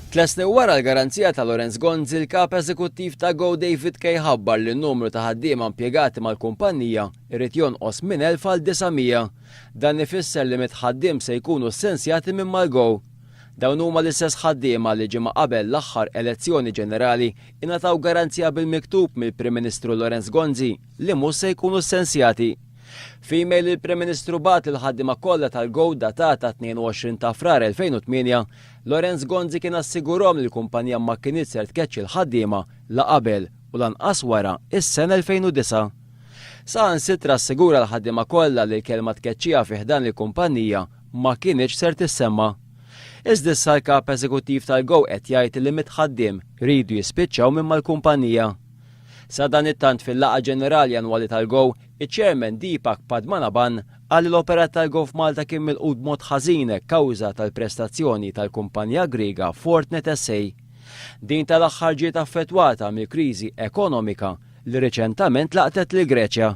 Tlesni wara l-garanzija ta' Lawrence Gonzi, l-kap eżekuttiv ta' Go David Kay ħabbar li n-numru ta' ħaddiema impjegati mal-kumpanija jrid jonqos minn 1,000 għal 900. Dan ifisser li 100 ħaddiem se jkunu ssensjati minn mal-Go. Dawn huma l-istess ħaddiema li ġimgħa qabel l-aħħar elezzjoni ġenerali ingħataw garanzija bil-miktub mill-Prim Ministru Lawrence Gonzi li mhux se jkunu ssensjati. F'email li l-Prim Ministru bagħat lill-ħaddiema kollha tal-Go datata 22 ta' Frar 2008, Lawrence Gonzi kien assigurhom li l-kumpanija ma kinitx ser tkeċċi l-ħaddiema la qabel u lanqas wara s-sena 2009. Saħansitra assigura l-ħaddiema kollha li l-kelma tkeċċija fi ħdan il-kumpanija ma kinitx ser tissemma. Iżda issa l-Kap Eżekuttiv tal-Go qed jgħid li 100 ħaddiem jridu jispiċċaw minn mal-kumpanija. Sadanittant fil-laqgħa ġenerali annwali tal-Go, iċ-Chairman Deepak Padmanabhan qal li l-operat tal-Go f'Malta kien milqut b'mod ħażin kawża tal-prestazzjoni tal-kumpanija Griega Fortnet SA. Din tal-aħħar ġiet affettwata mill-kriżi ekonomika li riċentament laqtet lill-Greċja.